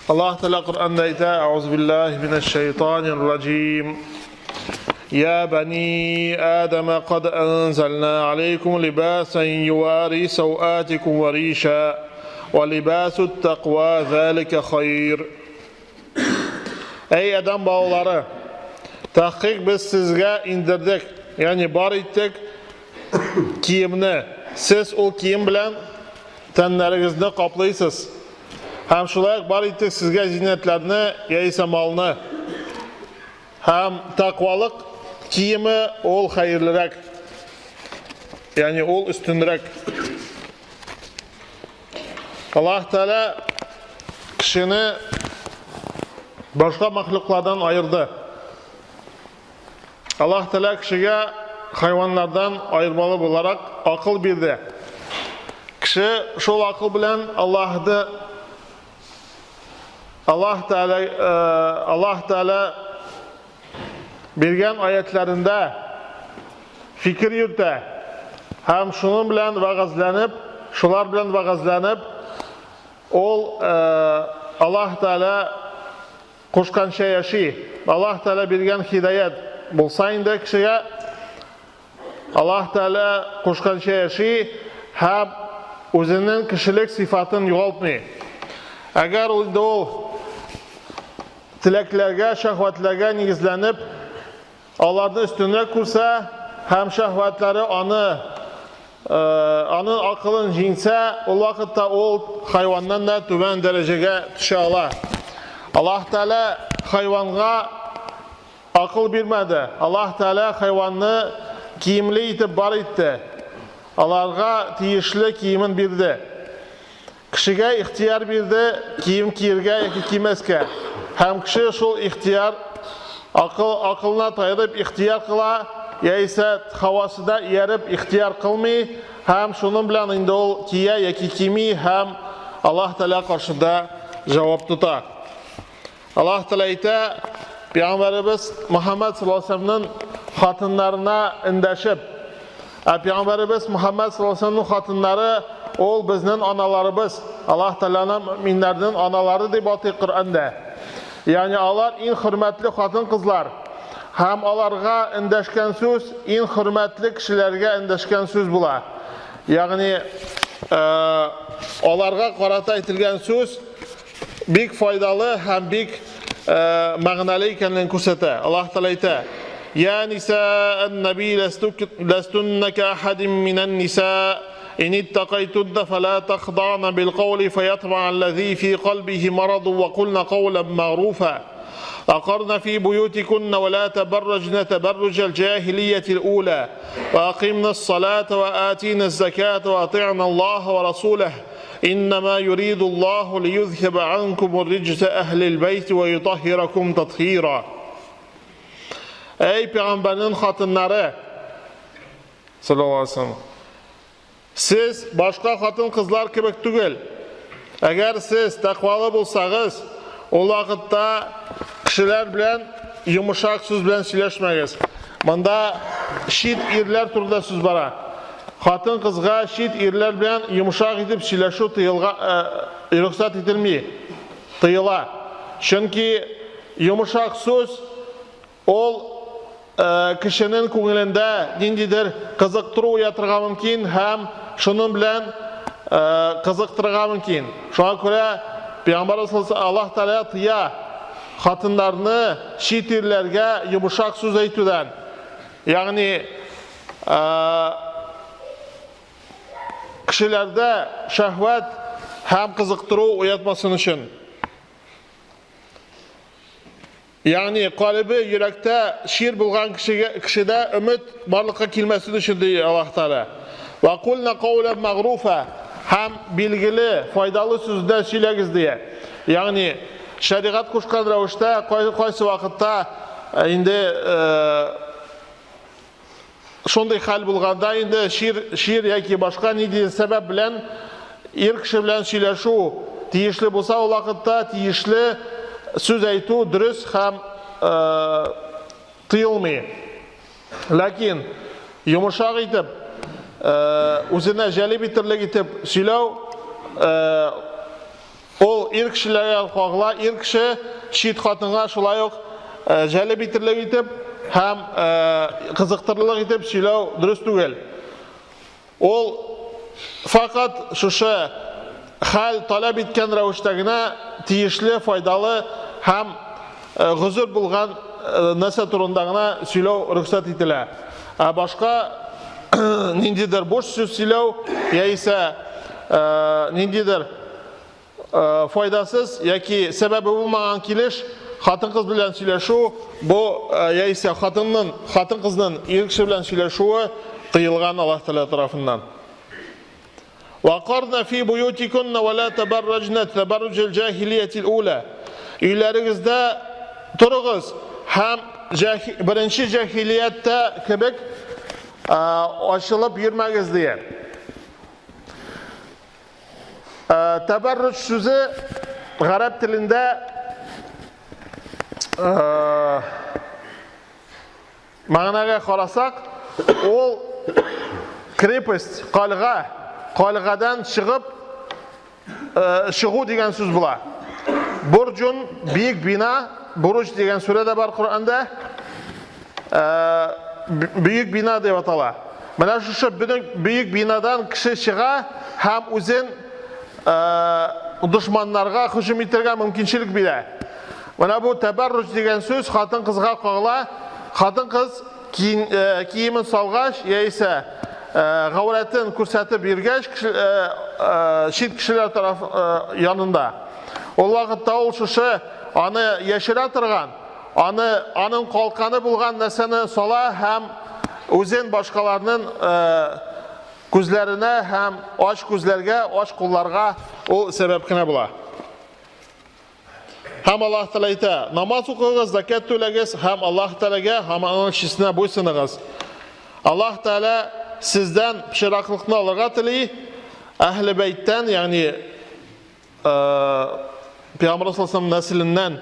Аллаһ Тәгалә Коръәндә әйтә: "Әгъузу биллаһи минәш шайтанир раҗим. Я бани Адама кад анзална алейкум либасан ювари сауатикум ва риша ва либасут тaqва залика хайр." Әй Адам балалары, тәхкыйк без сезгә индердек, ягъни бар иттек киемне. Сез ул кием белән тәннәрегезне каплыйсыз. Һәм шулай ук бар иттек сезгә зиннәтләрне яисә малны. Һәм тәкъвалык киеме ул хәерлерәк. Ягъни ул өстенрәк. Аллаһ Тәгалә кешене башка мәхлуклардан аерды. Аллаһ Тәгалә кешегә хайваннардан аермалы буларак акыл бирде. Кеше шул акыл белән Аллаһны Аллаһ Тәгалә э, Аллаһ Тәгалә биргән аятларында фикер йөртә һәм шуның белән вәгазьләнеп, шулар белән вәгазьләнеп, ул э, Аллаһ Тәгалә Кушканча яши. Аллаһ Тәгалә биргән һидаять булса инде кешегә, Аллаһ Тәгалә кушканча яши һәм үзенең кешелек сыйфатын югалтмый. Әгәр инде ул теләкләргә, шәһвәтләргә нигезләнеп, Аларны өстенрәк күрсә һәм шәһвәтләре аны аның акылын җиңсә, ул вакытта ул хайваннан да түбән дәрәҗәгә төшә ала. Аллаһ Тәгалә хайванга акыл бирмәде. Аллаһ Тәгалә хайванны киемле итеп бар итте. Аларга тиешле киемен бирде. Кешегә ихтыяр бирде кием киергә яки кимәскә. Һәм кеше шул ихтыяр акыл акылына таянып ихтыяр кыла, яисә һавасына ияреп ихтыяр кылмый һәм шуның белән инде ул кия яки кими һәм Аллаһ Тәгалә каршында җавап тота. Аллаһ Тәгалә әйтә, Пәйгамбәребез Мөхәммәд саллаллаһу алейһи вәсәлләмнең хатыннарына эндәшеп, ә Пәйгамбәребез Мөхәммәд саллаллаһу алейһи вәсәлләмнең хатыннары ул безнең аналарыбыз. Аллаһ Тәгаләнең мөэминнәрнең аналары дип атый Коръәндә. Ягъни алар иң хөрмәтле хатын-кызлар. Һәм аларга эндәшкән сүз иң хөрмәтле кешеләргә эндәшкән сүз була. Ягъни аларга карата әйтелгән сүз бик файдалы һәм бик мәгънәле икәнлеген күрсәтә. Аллаһ Тәгалә әйтә: "Я ниса ан-наби ластунна ка ахадин минан ниса ин иттакайтунна фала тахда'на бил каули фаятма аллази фи калбихи мараду ва кулна каулан ма'руфа." أقرن في بيوتكن ولا تبرجن تبرج الجاهلية الأولى وأقمنا الصلاة وآتينا الزكاة وأطعنا الله ورسوله إنما يريد الله ليذهب عنكم الرجس أهل البيت ويطهركم تطهيرا Ey peygamberinin hatınları sallallahu aleyhi ve sellem Сез башка хатын-кызлар кебек түгел. Әгәр сез тәкъвалы булсагыз, ул вакытта кешеләр белән йомшак сүз белән сөйләшмәгез. Монда чит ирләр турында сүз бара. Хатын-кызга чит ирләр белән йомшак итеп сөйләшү тыелга, э, рөхсәт ителми, тыела. Чөнки йомшак сүз Ул кешенең күңелендә ниндидер кызыктыру уятырга мөмкин һәм шуның белән кызыктырырга мөмкин. Шуңа күрә Пәйгамбәр Аллаһ Тәгалә тыя хатыннарны чит ирләргә йомшак сүз әйтүдән. Ягъни кешеләрдә шәһвәт һәм кызыктыру уятмасын өчен. Ягъни калебе йөрәктә чир булган кешегә кешедә өмет барлыкка килмәсен өчен ди Аллаһ Тәгалә. Ва кулна каулан мәгъруфа һәм билгеле, файдалы сүздә сөйләгез дия. Ягъни шәригать кушкан рәвештә кайсы вакытта э, инде э, Шундый хәл булганда инде чир, чир яки башка нинди сәбәп белән ир кеше белән сөйләшү тиешле булса, ул вакытта тиешле сүз әйтү дөрес һәм э, тыелмый. Ләкин йомшак итеп, э, үзенә җәлеп итерлек итеп сөйләү э, ул Ул ир кешеләргә кагыла, ир кеше чит хатынга шулай ук җәлеп итерлек итеп һәм кызыктырырлык итеп сөйләү дөрес түгел. Ул факат шушы хәл таләп иткән рәвештә генә тиешле, файдалы һәм гозер булган нәрсә турында гына сөйләү рөхсәт ителә. Ә башка ниндидер буш сүз сөйләү яисә ниндидер файдасыз яки сәбәбе булмаган килеш хатын-кыз белән сөйләшү бу яисә хатынның хатын-кызның ир кеше белән сөйләшүе тыелган Аллаһ Тәгалә тарафыннан. Вакарна фи буютикунна ва ла табарраҗна табарруҗал җаһилиятил ула. Өйләрегездә торыгыз һәм беренче җаһилияттә кебек ачылып йөрмәгез дия. Тәбәрруҗ сүзе гарәп телендә мәгънәгә карасак, ул крепость, кальга, кальгадан чыгып чыгу дигән сүз була. Бурҗун биек бина, буруҗ дигән сүрә дә бар Коръәндә. Бөек бина дип атала. Менә шушы бөек бинадан кеше чыга һәм үзен дошманнарга һөҗүм итәргә мөмкинчелек бирә. Менә бу тәбәрруҗ дигән сүз хатын-кызга кагыла. Хатын-кыз киемен салгач, яисә гаурәтен күрсәтеп йөргәч, чит кешеләр тараф янында. Ул вакытта ул шушы аны яшерә торган, аны аның калканы булган нәрсәне сала һәм үзен башкаларның күзләренә һәм ач күзләргә, ач кулларга ул сәбәп кенә була. Һәм Аллаһ Тәгалә әйтә: "Намаз укыгыз, закят түләгез һәм Аллаһ Тәгаләгә һәм аның илчесенә буйсыныгыз." Аллаһ Тәгалә сездән пычраклыкны алырга тели, әһле бәйттән, ягъни Пәйгамбер саллаллаху нәселеннән,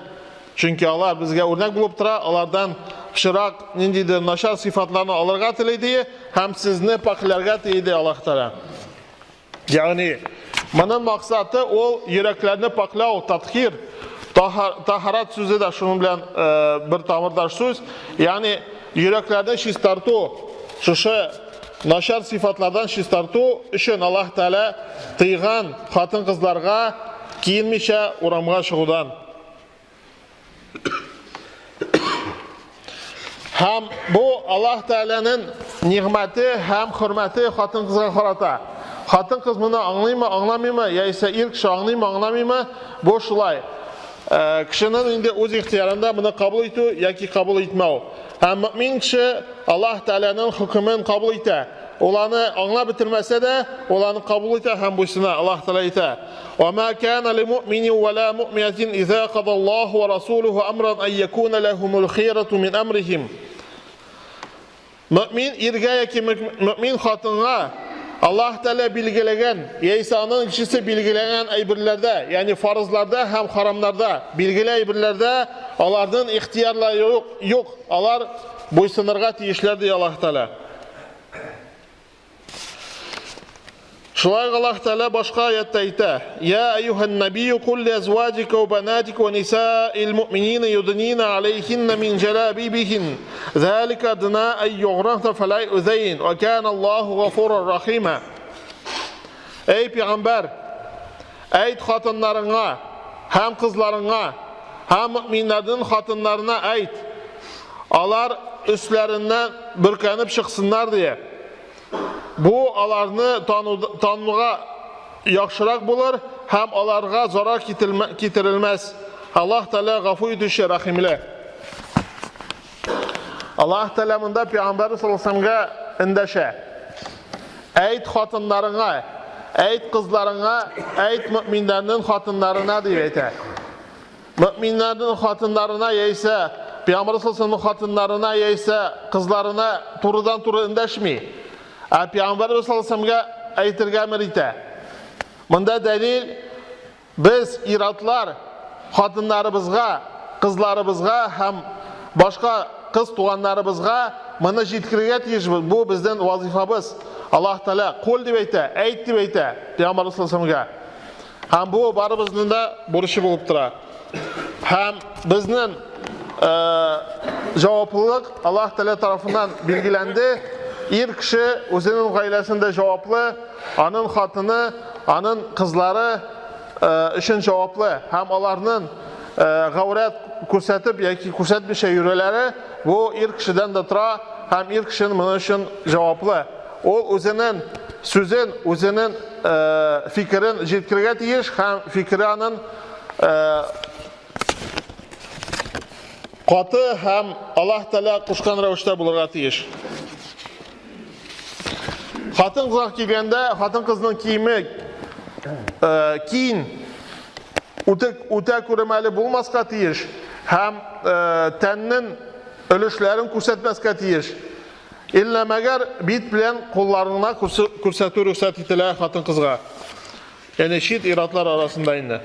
чөнки алар безгә үрнәк булып тора, алардан пычрак ниндидер начар сыйфатларны алырга тели ди һәм сезне пакьләргә тели ди Аллаһ Тәгалә. Ягъни моның максаты ул йөрәкләрне пакьләү, татхир, тахарат сүзе дә шуның белән бер тамырдаш сүз. Ягъни йөрәкләрне чистарту, шушы начар сыйфатлардан чистарту өчен Аллаһ Тәгалә тыйган хатын-кызларга киенмичә урамга чыгудан. Һәм бу Аллаһ Тәгаләнең нигъмәте һәм хөрмәте хатын-кызга карата. Хатын-кыз моны аңлыймы, аңламыймы, яисә ир кеше аңлыймы, аңламыймы, бу шулай. Э, кешенең инде үз ихтыярында моны кабул итү яки кабул итмәү. Һәм мөмин кеше Аллаһ Тәгаләнең хөкемен кабул итә. Ул аны аңлап бетермәсә дә, ул аны кабул итә һәм буйсына. Аллаһ Тәгалә әйтә: "Ва ма кана лимуъминин ва ла муъминатин иза када Аллаһу ва расулуху амран ан якуна лахумул хирату мин амрихим." Мөмин иргә яки мөмин хатынга Аллаһ Тәгалә билгеләгән, яисә аның илчесе билгеләгән әйберләрдә, ягъни фарызларда һәм харамнарда, билгеле әйберләрдә аларның ихтыярлары юк, юк, алар буйсынырга тиешләр, ди Аллаһ Тәгалә. Шулай ук Аллаһ Тәгалә башка аятта әйтә: "Я әйюһән набийю кул ли әзваҗика ва банатика ва нисаил муъминина юднина алейхинна мин җәлабибихин. Залика адна ай юграфна фала юзайн ва кана Аллаһу гафурар рахима." Эй пәйгамбәр, әйт хатыннарыңа һәм кызларыңа һәм мөэминнәрнең хатыннарына әйт. Алар өсләреннән бөркәнеп чыксыннар дия. Бу аларны тануга яхшырак булыр һәм аларга зарар китерелмәс. Аллаһ Тәгалә гафу итүче, рәхимле. Аллаһ Тәгалә монда Пәйгамбәр саллаллаһу эндәшә. Әйт хатыннарыңа, әйт кызларыңа, әйт мөэминнәрнең хатыннарына дип әйтә. Мөэминнәрнең хатыннарына яисә Пәйгамбәр саллаллаһу хатыннарына яисә кызларына турыдан-туры эндәшми. Ә Пәйгамбәр саллаллаһу әйтергә әмер итә. Монда дәлил без иратлар хатыннарыбызга, кызларыбызга һәм башка кыз туганнарыбызга моны җиткерергә тиешбез. Бу безнең вазифабыз. Аллаһ Тәгалә кул дип әйтә, әйт дип әйтә Пәйгамбәр саллаллаһу. Һәм бу барыбызның да бурычы булып тора. Һәм безнең җаваплылык Аллаһ Тәгалә тарафыннан билгеләнде. Ир кеше үзенең гаиләсендә җаваплы, аның хатыны, аның кызлары өчен җаваплы һәм аларның гаурәт күрсәтеп яки күрсәтмичә йөрүләре бу ир кешедән дә тора һәм ир кешенең моның өчен җаваплы. Ул үзенең сүзен, үзенең фикерен җиткерергә тиеш һәм фикере аның каты һәм Аллаһ Тәгалә кушкан рәвештә булырга тиеш. Хатын-кызга килгәндә, хатын-кызның киеме киң, үтә, үтә күренмәле булмаска тиеш һәм тәннең өлешләрен күрсәтмәскә тиеш. Иллә мәгәр бит белән кулларына күрсәтү рөхсәт ителә хатын-кызга. Ягъни чит ир-атлар арасында инде.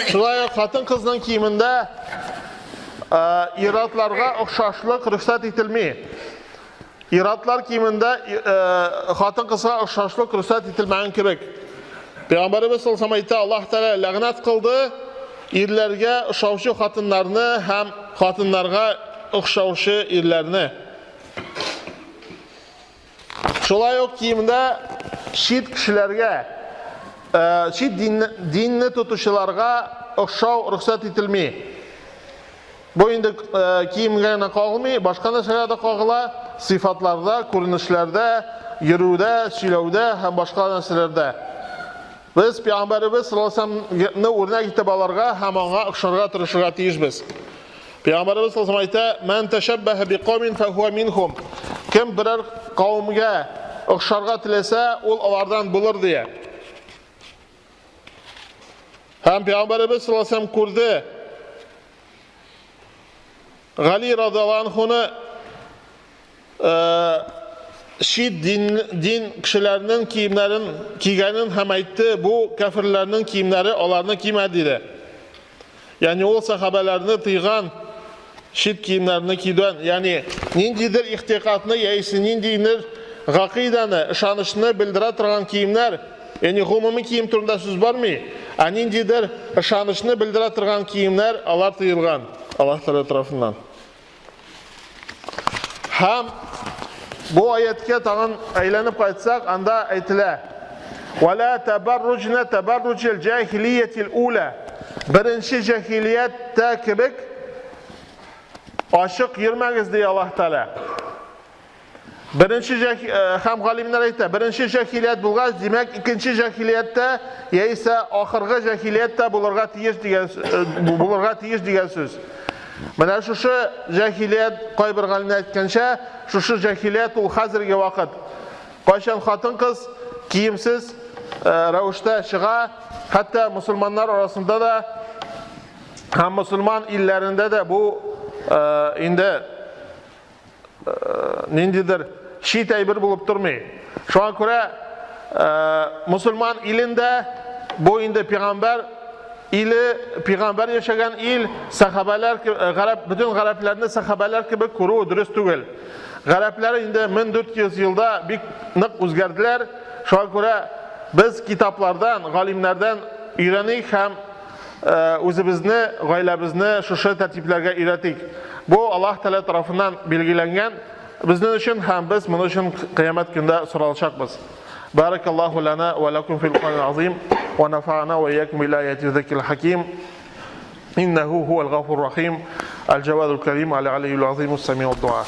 Шулай ук хатын-кызның киемендә ир-атларга охшашлык рөхсәт ителми. Ир-атлар киемендә хатын-кызга охшашлык рөхсәт ителмәгән кебек. Пәйгамбәребез саллаллаһу алейһи әйтә, Аллаһ Тәгалә ләгънәт кылды ирләргә ошаучы хатыннарны һәм хатыннарга охшаучы ирләрне. Шулай ук киемдә чит кешеләргә, чит динне тотучыларга охшау рөхсәт ителми. Бу инде киемгә генә кагылмый, башка нәрсәгә дә кагыла, сыйфатларда, күренешләрдә, йөрүдә, сөйләүдә һәм башка нәрсәләрдә. Без Пәйгамбәребез саллаллаһу алейһи вәсәлләмне үрнәк итеп алырга һәм аңа охшарга тырышырга тиешбез. Пәйгамбәребез саллаллаһу алейһи вәсәлләм әйтә: "Ман тәшәббәһә биқаумин фәһуә минһум." Кем берәр кавемгә охшарга теләсә, ул алардан булыр дия. Һәм Пәйгамбәребез саллаллаһу алейһи вәсәлләм күрде. Гали радиаллаһу анһуны чит дин, дин кешеләренең киемнәрен кигәнен һәм әйтте, бу кәферләрнең киемнәре, аларны кимә, диде. Ягъни ул сахабәләрне тыйган чит киемнәрне кидүдән, ягъни ниндидер ихтикатны яисә ниндидер гакыйданы, ышанычны белдерә торган киемнәр, ягъни гомуми кием турында сүз бармый, ә ниндидер ышанычны белдерә торган киемнәр алар тыелган Аллаһ Тәгалә тарафыннан. Һәм бу аяткә тагын әйләнеп кайтсак, анда әйтелә: "Вала табарруҗна табарруҗил җахилиятил ула." Беренче җахилияттә кебек ачык йөрмәгез, ди Аллаһ Тәгалә. Беренче һәм галимнәр әйтә, беренче җахилият булгач, димәк, икенче җахилияттә яисә ахыргы җахилияттә булырга тиеш дигән булырга тиеш дигән сүз. Менә шушы җахилият, кайбер галимнәр әйткәнчә, шушы җахилият ул хәзерге вакыт. Кайчан хатын-кыз киемсез рәвештә чыга, хәтта мусульманнар арасында да һәм мусульман илләрендә дә бу инде ниндидер чит әйбер булып тормый. Шуңа күрә мусульман илендә бу инде пәйгамбәр иле, пәйгамбәр яшәгән ил, сахабәләр, гарәп, бөтен гарәпләрне сахабәләр кебек күрү дөрес түгел. Гарәпләр инде 1400 елда бик нык үзгәрделәр. Шуңа күрә без китаплардан, галимнәрдән өйрәник һәм үзебезне, гаиләбезне шушы тәртипләргә өйрәтик. Бу Аллаһ Тәгалә тарафыннан билгеләнгән безнең өчен һәм без моның өчен кыямәт көндә соралачакбыз. Баракаллаху лана ва лакум фил Кур'анил азим ва нафа'ана ва iyyakum bil ayati zikril hakim. Иннаху хуал гафур рахим, аль-джавадул карим, аль-алийюл азим, ас-самиуд дуа.